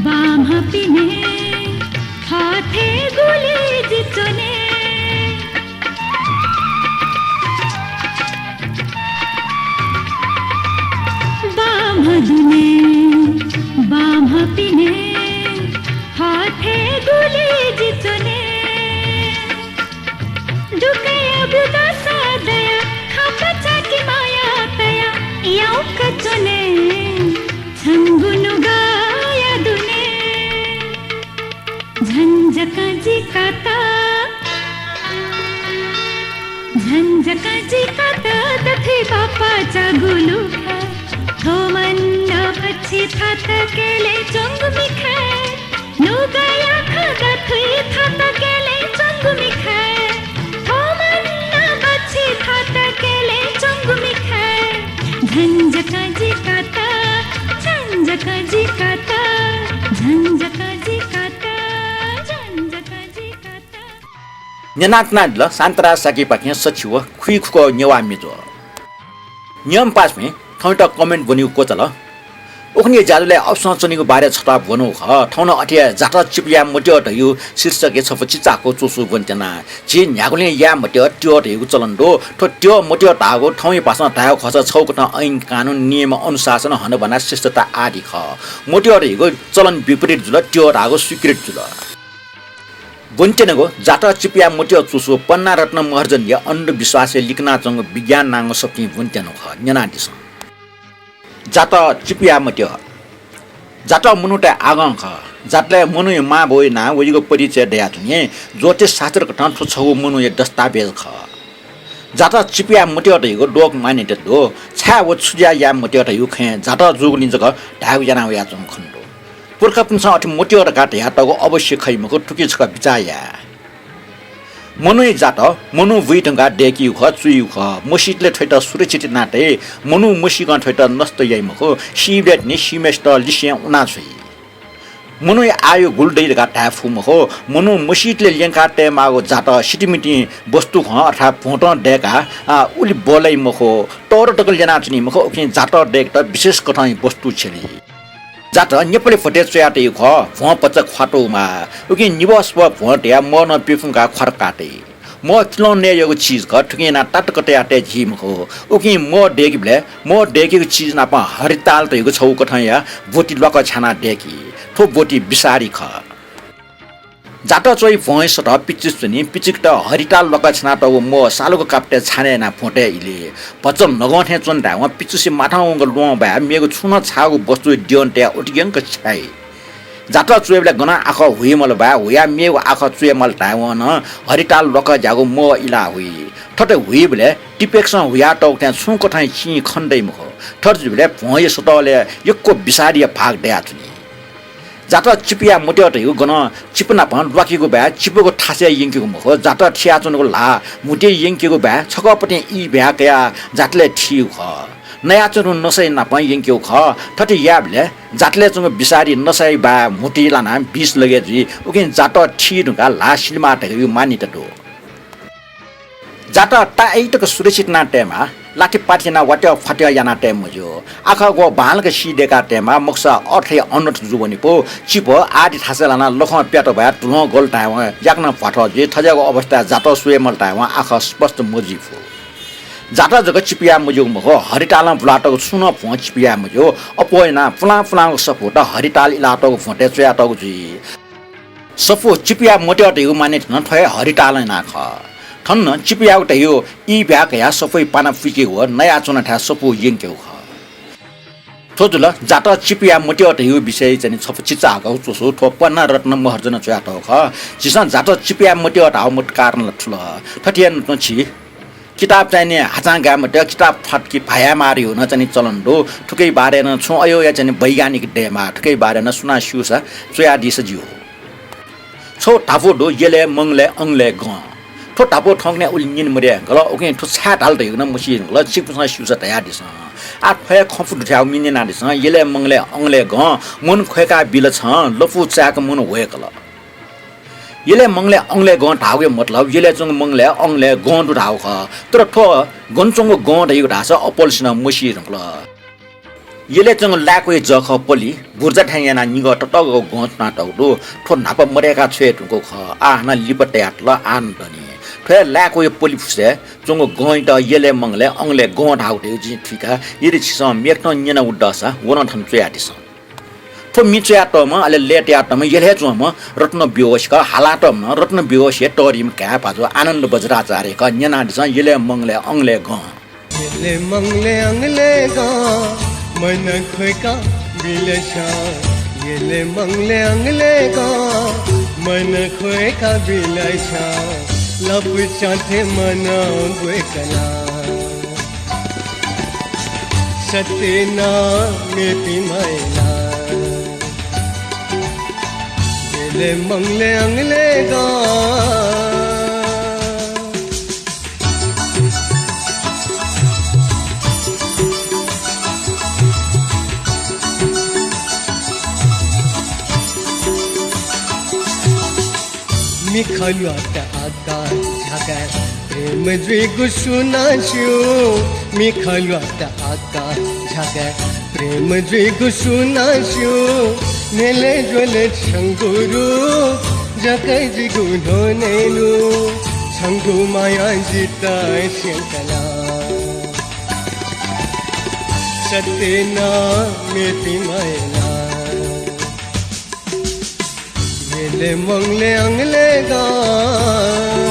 बाम्ह पिने, थथे गुलि जि च्वने। बाम्ह दुने, बाम्ह पिने, थथे गुलि जि च्वने। दुःखया बुँदा सदाया, खापा चाकी माया तया, याउँक च्वने, छंगु नुगःया दुने। झन जक जि कात, झन जक जि कात, दथुइ बापा चाःगु लुखाय्। थ्व मनं बच्छि थात, क्यलें च्वंगु मिखाय्। नुगःया खँ दथुइ थात, क्यलें च्वंगु मिखाय्। थ्व मनं बच्छि थात, क्यलें च्वंगु मिखाय्। झन जक जि कात, झन जक जि कात, झन जक जि कात, झन जक जि कात। न्यनाच्वनादिल शान्तराज शाक्यपाखें सछि व खुइखुकः नेवाः म्ये ज्वः। नियम पासापिं थौंयात comment ब्वनीगु क्वचाल। उखुन्हु ज्याझ्वलय् अपसं च्वनीगु बारे छता ब्वनागु खः। थौं नं अथे हे जातः चिपु याये मत्यः धइगु शीर्षकय् छपु चिचाक्व च्वसु ब्वनेत्यना। झी न्ह्यागुलिं याये मत्यः त्यः धइगु चलन दु। थ्व त्यः मत्यः धाःगु थौंया भाषां धायेगु खःसा छगू कथं ऐन कानून, नियम, अनुशासन, हनाबना, शिष्टता आदि खः। मत्यः धइगु चलन विपरीत जुल, त्यः धाःगु स्वीकृत जुल। ब्वनेत्यनागु जातः चिपु याये मत्यः च्वसु पन्नारत्न महर्जनया अन्धविश्वासय् लिकनाच्वंगु विज्ञान नांगु सफुतिं ब्वनेत्यनागु खः, न्यनादिसँ। जातः चिपु याये मत्यः। जातः मनूतय् आगं खः। जातलय् मनूया मांबौया नां वइगु परिचय दयाच्वनी। ज्योतिष शास्त्र कथं थ्व छगू मनूया दस्तावेज खः। जातः चिपु याये मत्यः धइगु लोक मान्यता दु। छाय् व छु ज्या याये मत्यः धइगु खँय् जातः जूगुलिं जक धायेगु याना वयाच्वंगु खनेदु। पुर्खापिन्सं अथे मत्यः धकाः धयातःगु अवश्य खइ मखु, थुकी छकः बिचाः याये। मनूया जात मनू बुइ धुंकाः दय्‌कीगु खः, चुइगु खः। मसीतले थ्वयात सुरक्षित याना तइ, मनू मसीकं थ्वयात नष्ट याइ मखु, सीबलय् तिनि सीम्हय्‌सित लिसें उना छ्वइ। मनूया आयु गुलि दइ धकाः धाये फु मखु, मनू मसीतले ल्यंका तयेमाःगु जात सितिमितिं वस्तु खं अर्थात् भ्वंतं दय्‌काः, आ, उलि बलय् मखु, तःधं तक ल्यनाच्वनी मखु, उकिं जात दय्‌केत विशेष कथंया वस्तु छ्यली। जात न्यपलय् भ्वतय् च्वया तइगु खः, भ्वं भचा ख्वातुमाः। उकिं निबः स्वः भ्वं तयाः मः नं प्यफुंकाः ख्वात काः तइ। मः किलं नयेयागु चिज खः, थुकिं यानाः तातक तयाः तये ज्यू मखु। उकिं मः दय्‌केबलय् मः दय्‌केगु चिज नाप हरिताल धइगु छगू कथंया ब्वति ल्वाकछ्यानाः दय्‌की। थ्व ब्वति बिसारी खः। जात च्वइ भ्वंया सतः पिचुस च्वनी, पिचुकेत हरिताल ल्वाकछ्यानातःगु मः सालुगु कापतय् छानय् यानाः भ्वंतय् इली। भचा नगं थें च्वन धायेवं पिचुसया माथं वंगु ल्वहं बाहेक मेगु छुं नं छाःगु वस्तु द्यनं तयाः उतिग्यंक छ्याइ। जात च्वयेबलय् गनं आखः हुइ मल बाहेक हुयाः मेगु आखः च्वये माल धायेवं नं हरिताल ल्वाकज्याःगु मः इलाः हुइ। थथे हुइबलय् तिपेकसं हुयातःगु थें छुं कथंया चिं खने दइ मखु। थथे जुइबलय् भ्वंया सतलय् यक्व बिसारीया भाग दयाच्वनी। जात चिपया मत्यः धइगु गनं चिपनापं ल्वाकीगु बाहेक चिपगु थासय् यंकीगु मखु। जात थियाच्वनागु ल्हाः म्हुतुइ यंकीगु बाहेक छकःपतिं ई भ्याः कयाः जातलय् थीगु खः। नयाच्वनागु नसया नापं यंकीगु खः। थथे यायेबलय् जातलय् च्वंगु बिसारी नसया बाय् म्हुतुइ लानाः विष लगे जुइ। उकिं जात थी धुंकाः ल्हाः सिलेमाः धकाः मान्यता दु। जात ताःई तक सुरक्षित याना तयेमाः, लातिपाति यानाः वात्याः फ्वात्याः याना तये मज्यू। आखः ग्वः बांलाक सी दय्‌का तयेमाः, मखुसा अर्थया अनर्थ जूवनीपु। चिप आदि थासय् लानाः लखं प्यात बाय् धुलं गल धायेवं याकनं भ्वाथः जुइ। थज्याःगु अवस्थाय् जात स्वये मल धायेवं आखः स्पष्ट मजुइ फु। जात जक चिपया मज्यूगु मखु, हरितालं बुलातःगु छुं नं भ्वं चिपया मज्यू। अप्वः यानाः पुलां पुलांगु सफूत हरिताल इलातःगु भ्वंतय् च्वयातःगु जुइ। सफू चिपया मत्यः धइगु माने थन थ्व हे हरितालं याना खः। थन नं चिपयागु धइगु ई भ्याः कयाः सफूया पाना पुइकेगु व नयाच्वनाथाय् सफू यंकेगु खः। थ्व जुल जात चिपया मत्यः धइगु विषयय् चाहिँ छपु चिचाःगु च्वसु। थ्व पन्ना रत्न महर्जनं च्वयातःगु खः। झीसं जात चिपया मत्यः धाःगु मत कारण ला छु ल? थथे यानाः तुं छि किताब चाहिँ नि हाचां गाये मते, किताब थ्वात कि भाया मारे हो न चाहिँ नि चलन दु। थुकैया बारे नं छुं अय्‌या चाहिँ नि वैज्ञानिक दयेमाः, थुकैया बारे नं सुनां स्यूसा च्वयादीसा ज्यू। छौ धापू दु यलय् मंगलय् अंगलय् गं। थ्व धापू थौंकन्हय् उलि न्यने मदये धुंकल, उकिं थ्व छाय् धाल धइगु नं मसी धुंकल, छिकपिन्सं स्यूसा धयादिसँ। आः थ्व हे खँपु दुथ्याःगु मि न्यनादिसँ, यलय् मंगलय् अंगलय् गं, मन ख्वय्‌का बिल छं, लपु चाय्‌क मन वय्‌कल। यलय् मंगलय् अंगलय् गं धाःगुया मतलब यलय् च्वंगु मंगलय् अंगलय् गं दु धाःगु खः। तर थ्व गन च्वंगु गं धइगु धाःसा अप्वलसिनं मसी धुंकल। यलय् च्वंगु लाय्‌क्वया जःखः पलि बुर्जा थें यानाः निगः ततःगु गं च्वनातःगु दु। थ्व न्हापा मदय्‌का छ्वये धुंकूगु खः। आः हानं लिपा तयातल, आः नं दनि। थ्व हे लाय्‌क्वया पलि फुसय् च्वंगु गंयात यलय् मंगलय् अंगलय् गं धाःगु धइगु जिं थुइका। यदि छिसं मेकथं न्यनागु दःसा व नं थन च्वयादिसँ। थ्व मि च्वयातःम्ह, अले लय् तयातःम्ह, यलय् हे च्वंम्ह रत्न विवश खः। हालातःम्ह नं रत्न विवशया तःधिम्ह काय् भाजु आनन्द वज्राचार्य खः। न्यनादिसँ यलय् मंगलय् अंगलय् गं। यलय् मंगलय् अंगलय् गं, मन ख्वय्‌का बिल छं। यलय् मंगलय् अंगलय् गं, मन ख्वय्‌का बिल छं। लपु चां थें मनं ब्वय्‌कल। सत्य नं मेपिं मय्‌ला। यलय् मंगलय् अंगलय् गं। मिखा ल्वात आकाश झाकाय् प्रेम जुइगु सुनां स्यू। मिखा ल्वात आकाश झाकाय् प्रेम जुइगु सुनां स्यू। न्ह्यलय् ज्वल छंगु रूप, जक जिगु न्ह्यःने लु। छंगु मायां जितः स्यंकल। सत्य नं मेपिं मय्‌ला। यलय् मंगलय् अंगलय् गं।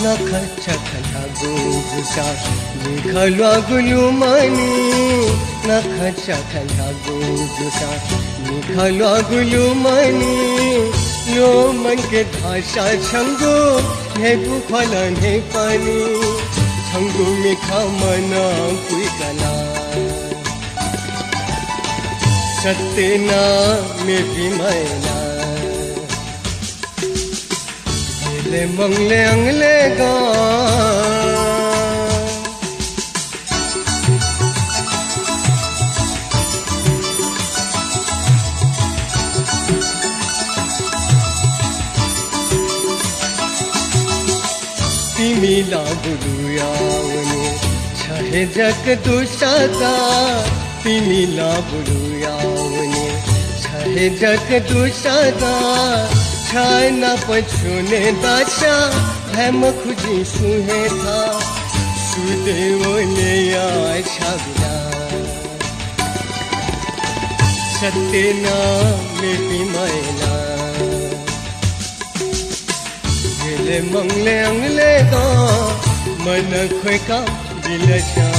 नखःचखः ल्हाःगु जूसा मिखा ल्वाःगु लुमनि। नखःचखः ल्हाःगु जूसा मिखा ल्वाःगु लुमनि। लुमंके धाःसा छंगु हे बुखलन हे पानी, छंगु मिखा मनं पुइकला। सत्यना मेपिं मायना, गेले मंगले अंगले गा। तिमी ला बुलुया वने, छ हे जक दुसादा। तिमी ला बुलुया वने, छ हे जक दुसादा। छ नाप छुने दासा, भ्याम खुजी सुहे था। सुदे वने या छाबिला। सत्यना मेपिं मायना, गेले मंगले अंगले गा, मन ख्वय्का बिलसा।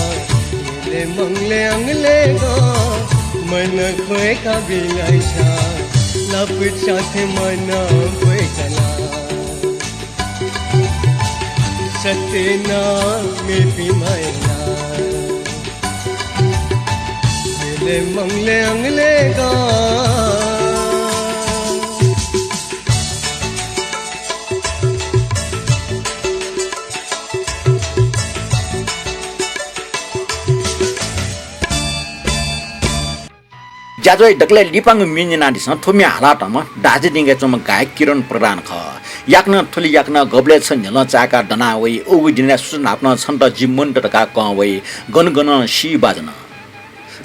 गेले मंगले अंगले गा, मन ख्वय्का बिलसा। लापु चाथे मन ख्वय्कला। सत्यना मेपिं मायना, गेले मंगले अंगले गा। ज्याझ्वः दकलय् लिपांगु म्ये न्यनादिसँ। थ्व म्ये हालातःम्ह दार्जिलिङय् च्वंम्ह गायक किरण प्रधान खः। याकनं थुलि याकनं गबलय् छ न्ह्यलं चाय्काः दना वइ, उगु दिनय् सुथ न्हापनं छन्त जि मन्त धकाः कं वइ, गन गनं सी बाजन।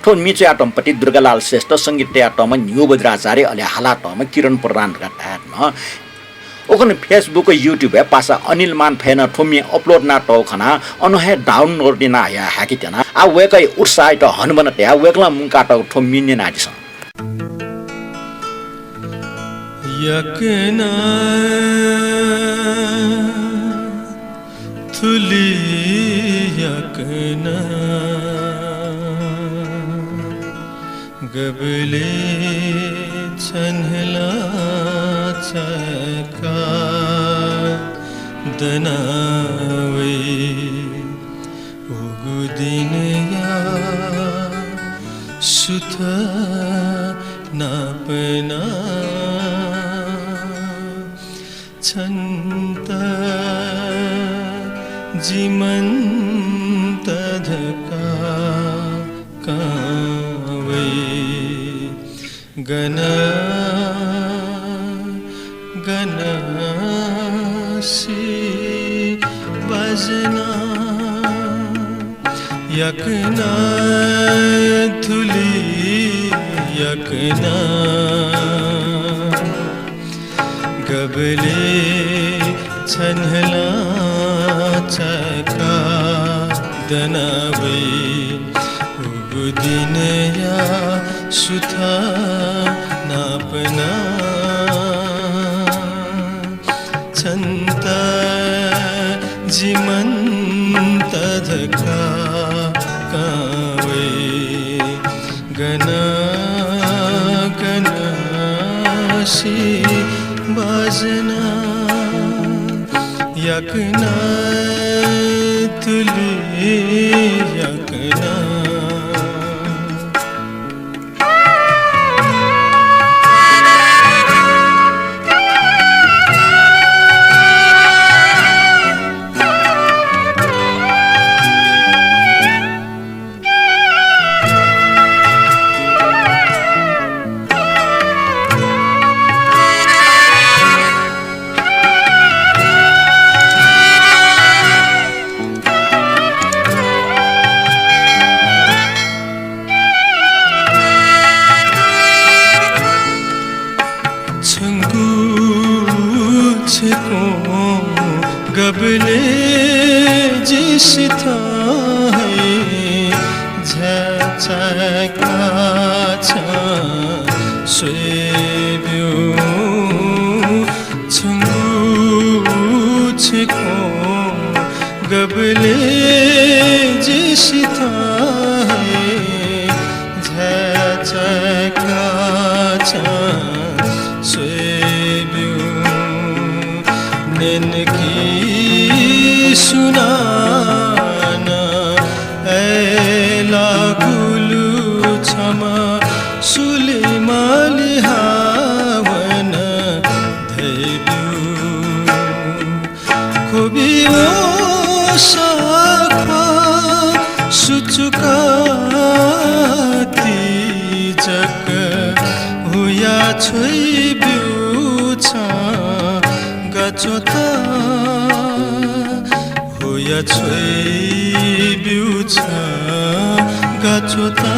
थ्व म्ये च्वयातःम्ह पति दुर्गालाल श्रेष्ठ, संगीत तयातःम्ह न्ह्यू बज्राचार्य, अले हालातःम्ह किरण प्रधान धकाः धाये धुन। उखुन्हु Facebook, YouTube हे पासा अनिल मान फय्‌नं थ्व म्ये upload यानातःगु खनाः अन हे download यानाः हया हाय्‌के त्यना। आः वय्‌कःया उत्साहयात हनाबना तयाः वय्‌कलं मुंकातःगु थ्व म्ये न्यनादिसँ। याकनं थुलि याकनं गबलय् छ न्ह्यलं चाय्काः दना वइ, उगु दिनया सुथ न्हापनं छन्त जि मन्त धकाः कं वइ। गन गन सी बाजन, याकनं थुलि याकनं गबलय् छ न्ह्यलं चाय्काः दना वइ, उगु दिनया सुथ न्हापनं छन्त जि मन्त धकाः कं वइ। गन गन सी बाजन, याकनं थुलि याकनं। छंगु छेँखों गबलय् जि सिथं हे झ्याः चाय्काः छं स्वये ब्यु। छंगु छेँखों गबलय् जि सिथं हे झ्याः चाय्काः छं स्वये ब्यु। न्यंकि च्वता, हुया छ्वइ ब्यु छ गा च्वता।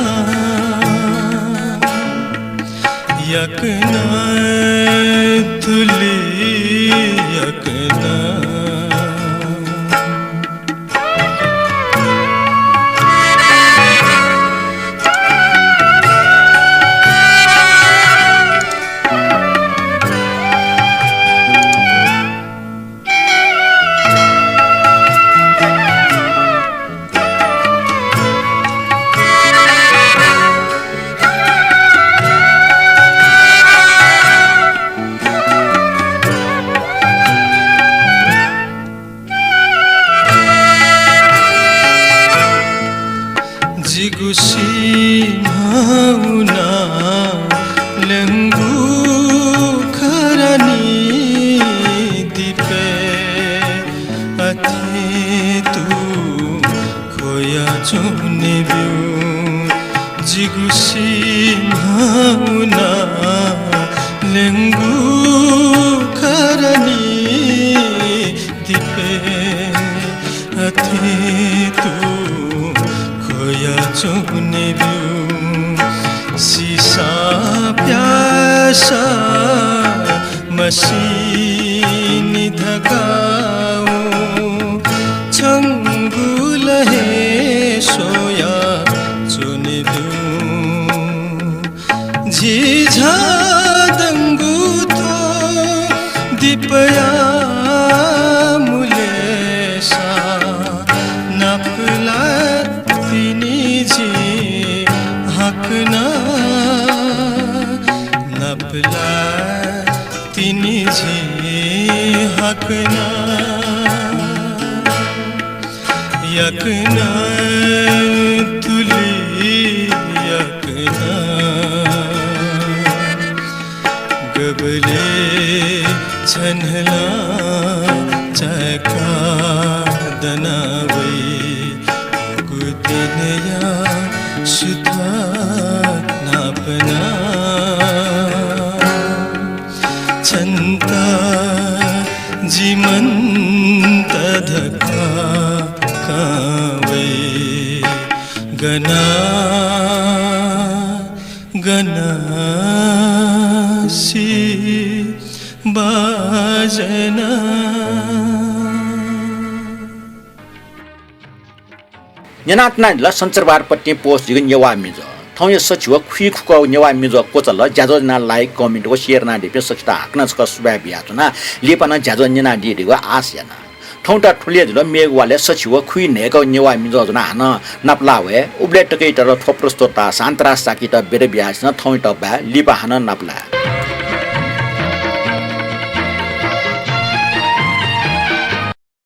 याकनं तुलि याकनं। जिगु सिमाउना ल्यंगु खरानी दिपे अथे तु खोया च्वने ब्यु। जिगु सिमाउना ल्यंगु खरानी दिपे अथे तु खोया च्वने ब्यु। सिसा प्यासा मसिनि धकाः छंगु लहे सोया च्वने ब्यु। झिझादंगु थ्व दिपया मुलेसा नापला तिनि झी हाकना। नापला तिनि झी हाकना। याकनं तुलि याकनं। गबले छन्हला चाका दना वइ। गुदिनया सुथा नापना। छन्त जिमन्त धकाः कावै गना गना सी बाजना। न्यनातनादिल सञ्चरबार पत्तिं post जिगु नेवाः मिजः। थौंया सछि व खुइखुकःगु नेवाः मिजः क्वचाल। ज्याझ्वः यानाः like, comment व share यानादीपिं सकसितं हाकनं छकः सुभाय् बियाच्वना। लिपा नं ज्याझ्वः न्यनादी धइगु आश याना। थौंयात थुलि हे जुल। मेगु वालय् सछि व खुइ न्हय्कःगु नेवाः मिजः ज्वनाः हानं नापलाः वये। उबलय् तकयात थ्व प्रस्तुता शान्तराज शाक्ययात बिदा बियादिसँ। थौंयात बाय्। लिपा हानं नापलाये।